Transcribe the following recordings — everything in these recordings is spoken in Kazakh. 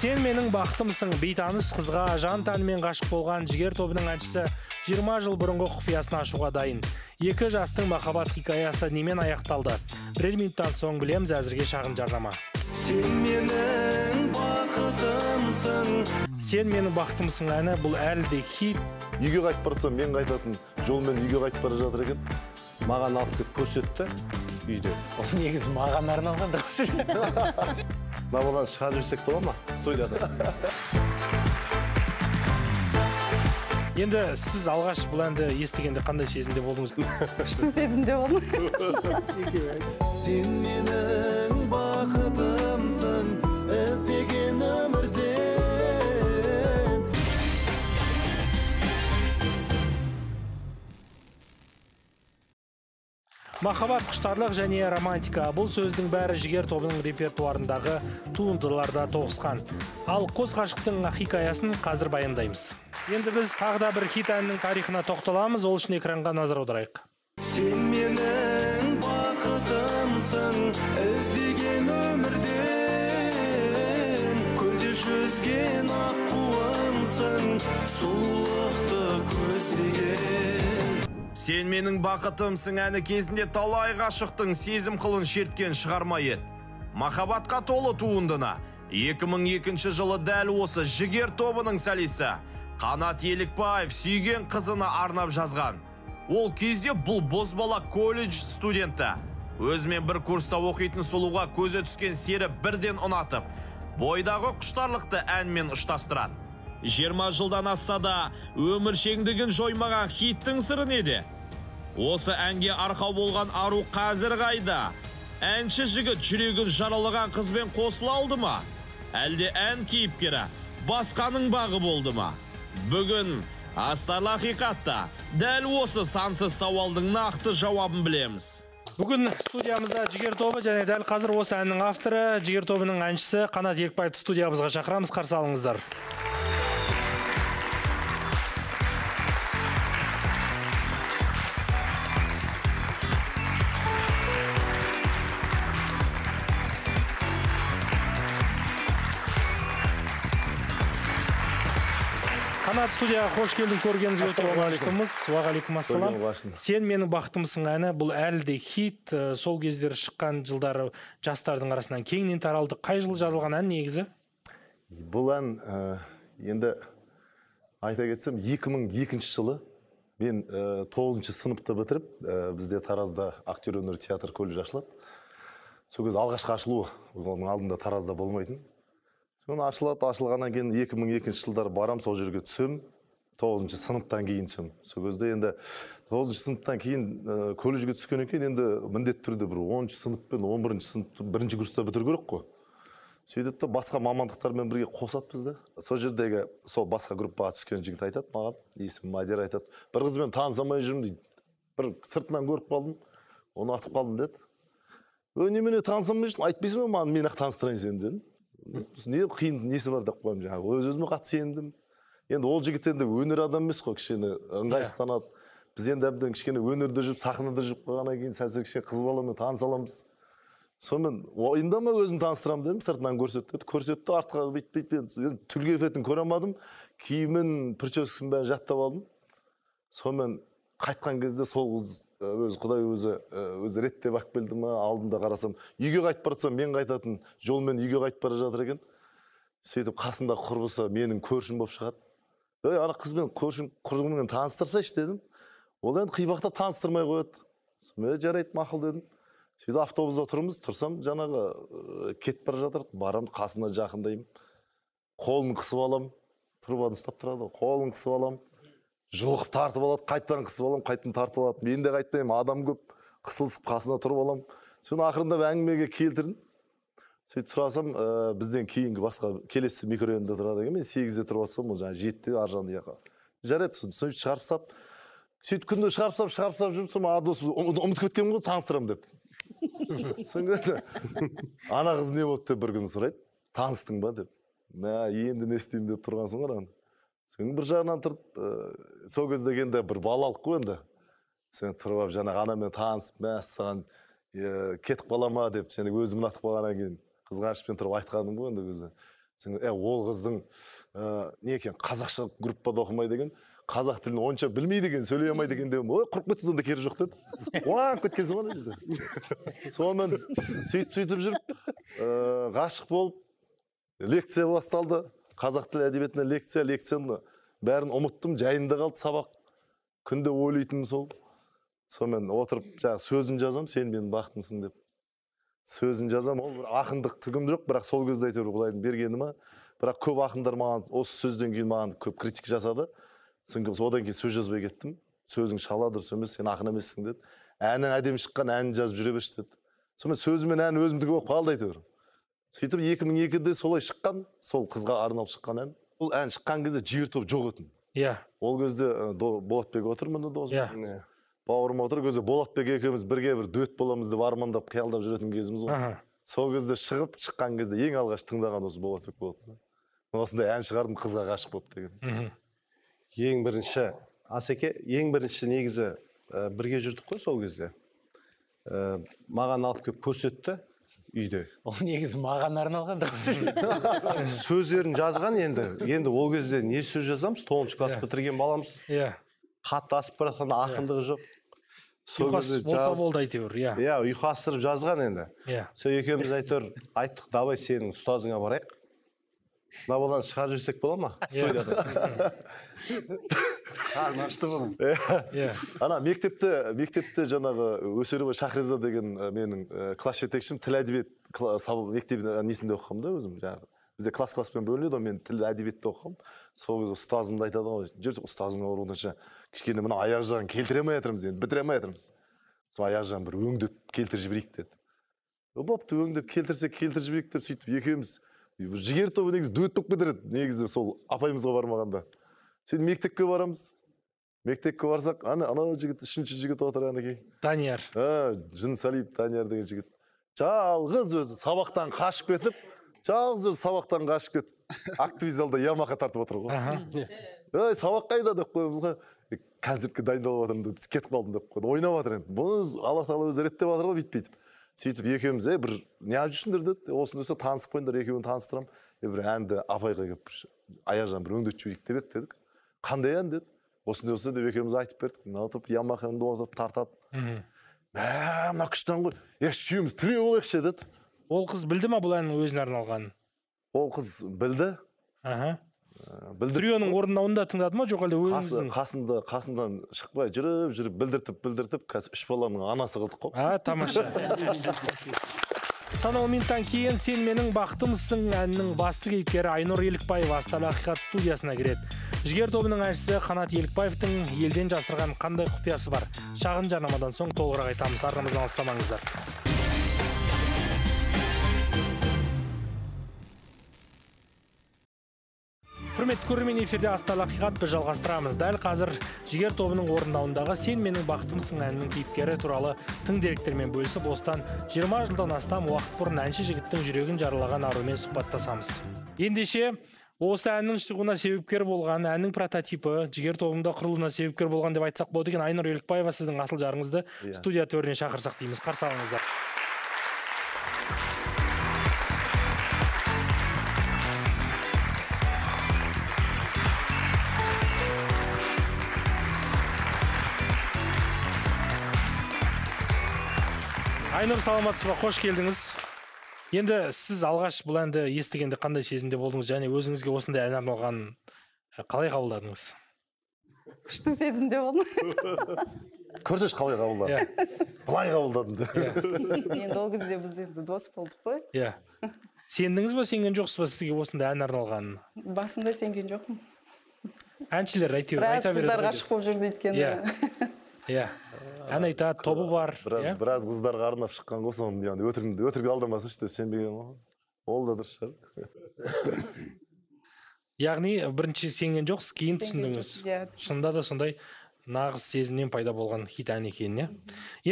Сен менің бақытымсың, бейтаныс қызға жан тәнімен ғашық болған Жігер тобының әншісі 20 жыл бұрынғы құпиясын ашуға дайын. Екі жастың махаббат хикаясы немен аяқталды? Бірер минуттан соң білеміз, әзірге шағын жарнама. Сен менің бақытымсың. Сен менің бақытымсың әні бұл әлі де хит. Үйге қайтып бара жатсам, мен қайтатын жолмен үйге қайтып бара жатыр екен. Маған алып келіп көрсетті үйде. Ол негізі маған арналған дауыс. Мына баланы шығарып жіберсек бола ма студияда? Енді сіз алғаш бұл әнді естігенде қандай сезімде болдыңыз? Күшті сезімде болдым. Сен менің бақытымсың, іздеген өмірден. Махаббат, құштарлық және романтика. Бұл сөздің бәрі Жігер тобының репертуарындағы туындыларда тоғысқан. Ал қос ғашықтың хикаясын қазір баяндаймыз. Енді біз тағы да бір хит әнінің тарихына тоқталамыз. Ол үшін экранға назар аударайық. Сен менің бақытымсың, іздеген өмірден. Көлде жүзген аққуымсың, сұлулықты көздеген. Сен менің бақытымсың әні кезінде талай ғашықтың сезім қылын шерткен шығарма еді. Махаббатқа толы туындыны 2002 жылы дәл осы Жігер тобының солисі Қанат Елікбаев сүйген қызына арнап жазған. Ол кезде бұл бозбала колледж студенті. Өзімен бір курста оқитын сұлуға көзі түскен сері бірден ұнатып, бойдағы құштарлықты әнмен ұштастырады. 20 жылдан асса да өміршеңдігін жоймаған хиттің сыры неде? Осы әнге арқау болған ару қазір қайда? Әнші жігіт жүрегін жаралаған қызбен қосыла алды ма? Әлде ән кейіпкері басқаның бағы болды ма? Бүгін астарлы ақиқатта дәл осы сансыз сауалдың нақты жауабын білеміз. Бүгін студиямызда Жігер тобы және дәл қазір осы әннің авторы, Жігер тобының әншісі Қанат Елікбаевты студиямызға шақырамыз. Қарсы алыңыздар. Қанат, студияға қош келдің, көргеніңізге өте қуаныштымыз. Уағалейкум ассалам. Сен менің бақытымсың әні бұл әлі де хит. Сол кездері шыққан жылдары жастардың арасынан кеңінен таралды. Қай жылы жазылған ән негізі? Бұл ән енді айта кетсем 2002 жылы мен 9-шы сыныпты бітіріп, бізде Таразда актер өнері театр колледжі ашылады. Сол кезде алғашқы ашылуы, оның алдында Таразда болмайтын. Соны ашылады, ашылғаннан кейін 2002 жылдары барам, сол жерге түсем, 9-шы сыныптан кейін түсем. Сол кезде енді 9-шы сыныптан кейін колледжге түскеннен кейін енді міндетті түрде бір 10-шы сынып пен 11-ші сыныпты бірінші курста бітіру керек қой. Сөйтіп те басқа мамандықтармен бірге қосады бізді. Сол жердегі сол басқа группаға түскен жігіт айтады маған, есімі Мадияр айтады. Бір қызбен таныса алмай жүрмін дейді. Бір сыртынан көріп қалдым, оны атып қалдым деді. Ө, немене таныса алмай жүрсің, айтпайсың ба маған, мен ақ таныстырайын сені дедім. Не қиын несі бар деп қоямын жаңағы. Өз-өзіме қатты сендім. Енді ол жігіт енді өнер адам емес қой, кішкене ыңғайсызданады. Біз енді әбден кішкене өнерде жүріп, сахнада жүріп қалғаннан кейін сәл-сәл кішкене қыз баламен таныса аламыз. Сонымен ойында ма өзім таныстырамын дедім, сыртынан көрсетті. Көрсетті, артқа бүйтіп түр келбетін көре алмадым. Киімін, прическасын бәрін жаттап алдым. Сонымен қайтқан кезде сол қыз өзі Құдай өзі реттеп алып келді ма, алдында қарасам, үйге қайтып бара жатсам, мен қайтатын жолмен үйге қайтып бара жатыр екен. Сөйтіп қасында құрбысы менің көршім болып шығады. Ей, ана қызбен көршім құрбыңмен таныстырсайшы дедім. Ол енді қибақтап таныстырмай қояды. Сонымен жарайды, мақұл дедім. Сөйтіп автобуста тұрмыз, тұрсам жаңағы кетіп бара жатыр, барам қасына жақындаймын. Қолын қысып алам, трубаны ұстап тұрады, қолын қысып алам. Жұлқып тартып алады, қайтадан қысып алам, қайтадан тартып алады. Мен де қайтпаймын, адам көп, қысылысып қасына тұрып алам. Соны ақырындап әңгімеге келтірдім. Сөйтіп сұрасам, бізден кейінгі басқа келесі микрорайонда тұрады екен. Мен 8-де тұрып алсам, ол жаңағы 7-де ар жағында екі. Жарайды, сөйтіп шығарып сап, сөйтіп күнде шығарып сап, шығарып сап жүріп, соны дос ұмытып кеткенмін ғой, таныстырамын деп. Содан ана қыз не болды деп бір күні сұрайды, таныстың ба деп. Мә, енді не істеймін деп тұрғансың ғой ана. Содан бір жағынан тұрып, сол кезде енді бір балалық қой енді. Сен тұрып алып жаңағы анамен танысып, мәссаған, кетіп қала ма деп, сені өзім ұнатып қалғаннан кейін қызғанышпен тұрып айтқаным ғой енді өзі. Ол қыздың не екен, қазақша группада оқымайды екен, қазақ тілін онша білмейді екен, сөйлей алмайды екен деп, ой, құрып кетсін, онда керегі жоқ деді. Қуанып кеткенсің ғой ана жерде. Сонымен сөйтіп жүріп, ғашық болып, лекция басталды. Қазақ тілі әдебиетіне лекция, лекцияны бәрін ұмыттым, жайында қалды сабақ. Күнде ойлайтыным сол. Сонымен отырып, жаңағы сөзін жазам, сен менің бақытымсың деп. Сөзін жазам, ол бір ақындық түгім жоқ, бірақ сол кезде әйтеуір Құдайдың бергені ма. Бірақ көп ақындар маған осы сөзден кейін маған көп критик жасады. Содан кейін сөз жазбай кеттім. Сөзің шала дұрыс емес, сен ақын емессің деді. Әнің әдемі шыққан, әнін жазып жүре берші деді. Сонымен сөзі мен әні өзімдікі болып қалды әйтеуір. Сөйтіп 2002-де солай шыққан, сол қызға арналып шыққан ән. Бұл ән шыққан кезде Жігер тобы жоқ етін. Иә. Ол кезде Болатбек отыр мында досым. Иә. Бауырым отыр, кезде Болатбек екеуміз бірге бір дуэт боламыз деп армандап, қиялдап жүретін кезіміз ғой. Сол кезде шығып, шыққан кезде ең алғаш тыңдаған осы Болатбек болатын. Мен осындай ән шығардым, қызға ғашық болып деген. Ең бірінші, Асеке, ең бірінші негізі бірге жүрдік қой сол кезде. Маған алып келіп көрсетті үйде. Ол негізі маған арналған сөздерін жазған енді. Енді ол кезде не сөз жазамыз? 9 класс бітірген баламыз. Иә. Қатты асып бара жатқан ақындығы жоқ. Ұйқас болса болды әйтеуір, иә. Иә, ұйқастырып жазған енді. Иә. Сол екеуміз әйтеуір айттық, давай сенің ұстазыңа барайық. Мына баланы шығарып жіберсек бола ма? Студияда. Қарны ашты бұның. Иә. Ана мектепте жаңағы Өсербай Шахриза деген менің класс жетекшім, тіл әдебиет мектебінде несінде оқығам да өзім жаңағы. Бізде класс-класспен бөлінеді, мен тіл әдебиетте оқығам. Сол кезде ұстазым да айтады ғой, жүрсі ұстазыңа барғанша кішкене мына аяқ жағын келтіре алмай жатырмыз енді, бітіре алмай жатырмыз. Сол аяқ жағын бір өңдеп келтіріп жіберейік деді. Бопты, өңдеп келтірсе келтіріп жіберейік деп сөйтіп екеуміз Жігер тобы негізі дуэт болып кетер еді, негізі сол апайымызға бармағанда. Сөйтіп мектепке барамыз. Мектепке барсақ, ана жігіт, үшінші жігіт отыр әнекей. Данияр. Жүнісәлиев Данияр деген жігіт. Жалғыз өзі сабақтан қашып кетіп, жалғыз өзі сабақтан қашып кетіп, актовый залда Ямаха тартып отыр ғой. Ей, сабақ қайда деп қоямыз ғой. Концертке дайындалып жатырмын деп, кетіп қалдым деп қойды. Ойнап жатыр енді. Бұны Алла тағала өзі реттеп жатыр ғой, бүйтіп. Сөйтіп екеуміз, бір не алып жүрсіңдер деді, осыны танысып қойыңдар, екеуін таныстырам. Бір әнді апайға келіп, аяқ жағын бір өңдетіп жіберейік деп едік дедік. Қандай ән деді? Осындай осындай деп екеуміз айтып бердік. Мына отырып Ямаханы отырып тартады. Мына күшті ән ғой. Үшеуміз тіреу болайықшы деді. Ол қыз білді ма бұл әннің өзіне арналғанын? Ол қыз білді. Трионың орындауын да тыңдады ма, жоқ әлде өзіңіздің? Қасындан шықпай жүріп, жүріп, білдіртіп, қазір үш баланың анасы қылдық қой. Тамаша. Санаулы минуттан кейін Сен менің бақытымсың әнінің басты кейіпкері Айнұр Елікбаева Астана Ақиқат студиясына кіреді. Жігер тобының әншісі Қанат Елікбаевтың елден жасырған қандай құпиясы бар? Шағын жарнамадан соң толығырақ айтамыз. Арнамыздан алыстамаңыздар. Құрметті көрермен, эфирде Астана Ақиқат, біз жалғастырамыз. Дәл қазір Жігер тобының орындауындағы Сен менің бақытымсың әнінің кейіпкері туралы тың деректермен бөлісіп, осыдан 20 жылдан астам уақыт бұрын әнші жігіттің жүрегін жаралаған арумен сұхбаттасамыз. Ендеше, осы әннің шығуына себепкер болған, әннің прототипі, Жігер тобында құрылуына себепкер болған деп айтсақ болады екен. Айнұр Елікбаева, сіздің асыл жарыңызды студия төріне шақырсақ дейміз. Қарсы алыңыздар. Айнұр, саламатсыз ба? Қош келдіңіз. Енді сіз алғаш бұл әнді естігенде қандай сезімде болдыңыз және өзіңізге осындай ән арналғанын қалай қабылдадыңыз? Күшті сезімде болдым. Көрсеш қалай қабылдадың? Былай қабылдадым. Енді ол кезде біз енді дос болдық қой. Иә. Сендіңіз ба, сенген жоқсыз ба сізге осындай ән арналғанын? Басында сенген жоқпын. Әншілер әйтеуір айта береді. Біраз қыздар ғашық болып жүрді өйткені. Иә. Ән айтады, тобы бар. Біраз қыздарға арнап шыққан ғой, соны яғни өтірік алдамасыншы деп сенбеген ғой. Ол да дұрыс шығар. Яғни бірінші сенген жоқсыз, кейін түсіндіңіз. Шынында да сондай нағыз сезімнен пайда болған хит ән екен, иә.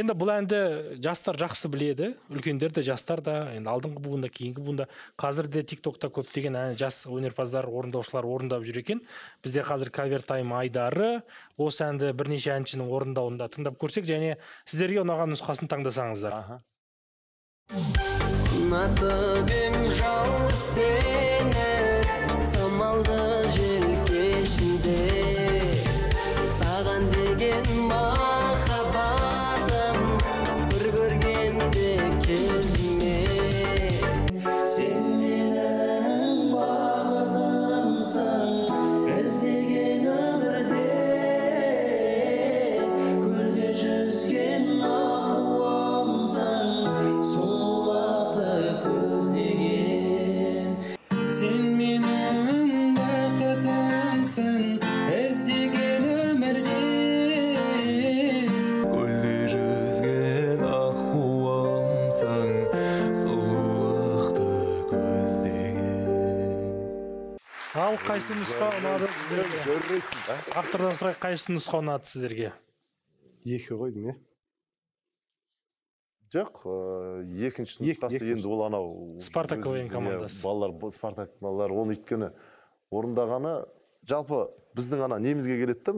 Енді бұл әнді жастар жақсы біледі, үлкендер де, жастар да, енді алдыңғы буында, кейінгі буында. Қазір де TikTokта көптеген ән жас өнерпаздар, орындаушылар орындап жүр екен. Бізде қазір кавер тайм айдары, осы әнді бірнеше әншінің орындауында тыңдап көрсек және сіздерге ұнаған нұсқасын таңдасаңыздар. Ұнатып ем жалғыз сені, Ал қайсы нұсқа ұнады сіздерге? Автордан сұрайық, қайсы нұсқа ұнады сіздерге? Екі ғой деймін, иә? Жоқ, екінші нұсқасы енді ол анау. Спартак КВН командасы. Балалар, Спартак балалар, оны өйткені орындағаны жалпы біздің ана немізге келеді да,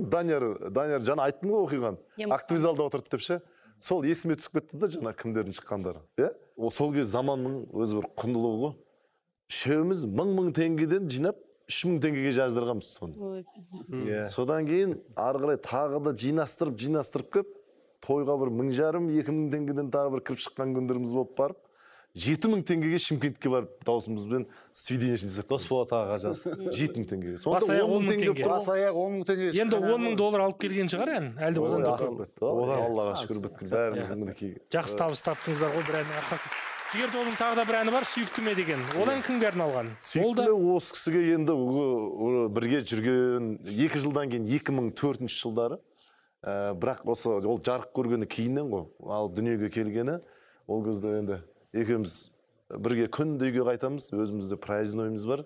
Данияр жаңа айттым ғой оқиғаны. Актовый залда отырды деп ше. Сол есіме түсіп кетті да жаңа кімдердің шыққандары. Иә? Сол кез заманның өзі бір құндылығы ғой. Үшеуміз 1000 теңгеден жинап 3000 теңгеге жаздырғанбыз соны. Содан кейін ары қарай тағы да жинастырып кеп, тойға бір 1500-2000 теңгеден тағы бір кіріп шыққан күндеріміз болып барып, 7000 теңгеге Шымкентке барып даусымызбен свидание жасап Досболат ағаға жаздық. 7000 теңгеге. Сонда 10000 теңге. Бас аяқ 10000 теңге. Енді 10000 доллар алып келген шығар ән, әлде одан да асып кетті. Аллаға шүкір, бүткіл бәріміз мінекей. Жақсы табыс таптыңыздар ғой бір әннің арқасында. Жігер тобының тағы да бір әні бар, Сүйіктіме деген. Одан кімге арналған? Сүйіктіме осы кісіге енді бірге жүрген 2 жылдан кейін 2004 жылдары, бірақ осы ол жарық көргені кейіннен ғой, ал дүниеге келгені ол кезде енді екеуміз бірге күнде үйге қайтамыз, өзімізде проезднойымыз бар,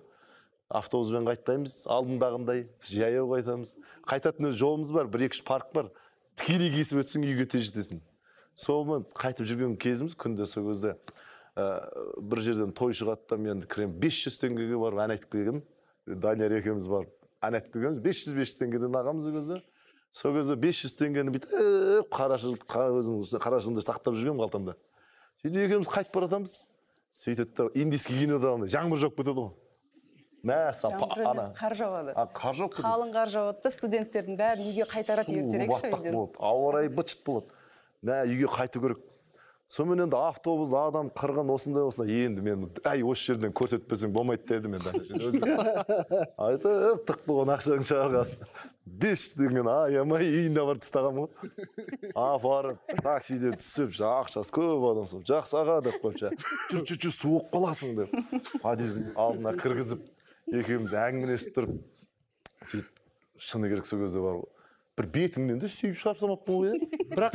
автобуспен қайтпаймыз, алдындағындай жаяу қайтамыз. Қайтатын өз жолымыз бар, 1-2 парк бар, тікелей кесіп өтсең үйге тез жетесің. Сонымен қайтып жүрген кезіміз күнде сол кезде бір жерден той шығады да, мен кірем 500 теңгеге барып ән айтып келгенмін. Данияр екеуміз барып ән айтып келгенбіз, 500 теңгеден ағамыз ол кезде. Сол кезде 500 теңгені бүйтіп қарашығымды сақтап жүргенмін қалтамда. Сөйтіп екеуміз қайтып бара жатамыз. Сөйтеді да индийский кинода жаңбыр жауып кетеді ғой. Жаңбыр қар жауады. Қар жауып кетеді. Қалың қар жауады да, студенттердің бәрін үйге қайтарады ертерек ше үйден. Болады, ауа райы быт-шыт болады. Мә, үйге қайту керек. Сонымен енді автобус, адам, қырғын, осындай осындай. Енді мен, әй, осы жерден көрсетпесең болмайды дедім енді. Айтып, тық болған ақшаның шығарғасын. 500 теңгені аямай үйіне барып тастағанмын ғой. Апарып, таксиде түсіп, ақшасы көп адам сол. Жақсы аға деп қойып, жүр, жүр, жүр, суық қаласың деп. Подъездің алдына кіргізіп, екеуміз әңгімелесіп тұрып, сөйтіп, шыны керек сол кезде бар ғой. Бір бетіңнен де сүйіп шығарып салмаппын ғой, иә? Бірақ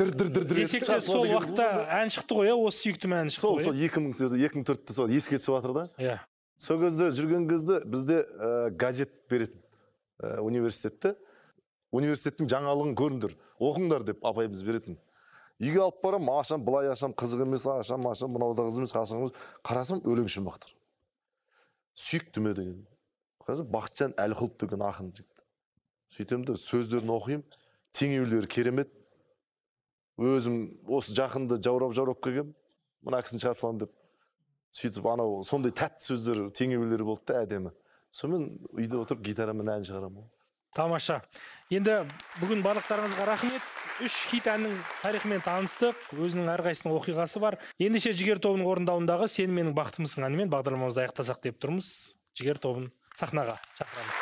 десек те сол уақытта ән шықты ғой, иә? Осы сүйіктім әні шықты ғой. Сол 2004-те сол еске түсіп жатыр да. Иә. Сол кезде жүрген кезде бізде газет беретін университетте. Университеттің жаңалығын көріңдер, оқыңдар деп апайымыз беретін. Үйге алып барам, ашам, былай ашам, қызық емес, ашам, ашам, мынау да қызық емес, қасық емес. Қарасам, өлең шумақтар. Сүйіктіме деген. Қазір Бақытжан Әліқұлов деген ақын жігіт. Сөйтемін де сөздерін оқимын, теңеулері керемет. Өзім осы жақында жаурап-жаурап келгем, мына кісіні шығарып саламын деп. Сөйтіп анау сондай тәтті сөздер, теңеулері болды да әдемі. Сонымен үйде отырып гитарамен ән шығарамын. Тамаша. Енді бүгін барлықтарыңызға рахмет. 3 хит әннің тарихымен таныстық, өзінің әрқайсысының оқиғасы бар. Ендеше Жігер тобының орындауындағы Сен менің бақытымсың әнімен бағдарламамызды аяқтасақ деп тұрмыз. Жігер тобын сахнаға шақырамыз.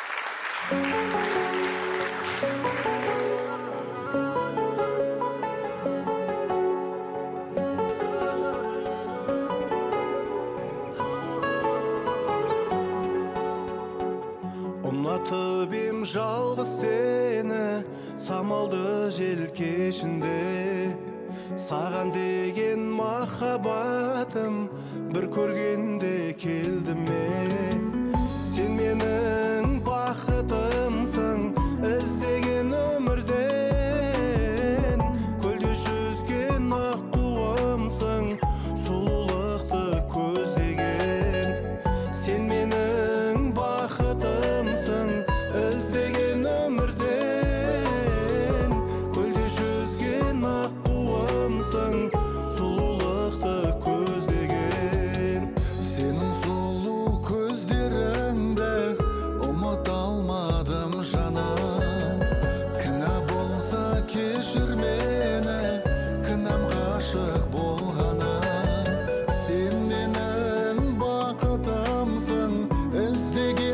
Ұнатып ем жалғыз сені, самалды жел кешінде. Саған деген махаббатым бір көргенде келді ме? Сен менің бақытымсың, іздеген өмірден. Көлде жүзген аққуымсың, сұлулықты көздеген. Сен менің бақытымсың, іздеген өмірден. Көлде жүзген аққуымсың, сұлулықты көздеген. Сенің сұлу көздеріңді ұмыта алмадым жаным. Кінә болса кешір мені, кінәм ғашық болғаным. Сен менің бақытымсың, іздеген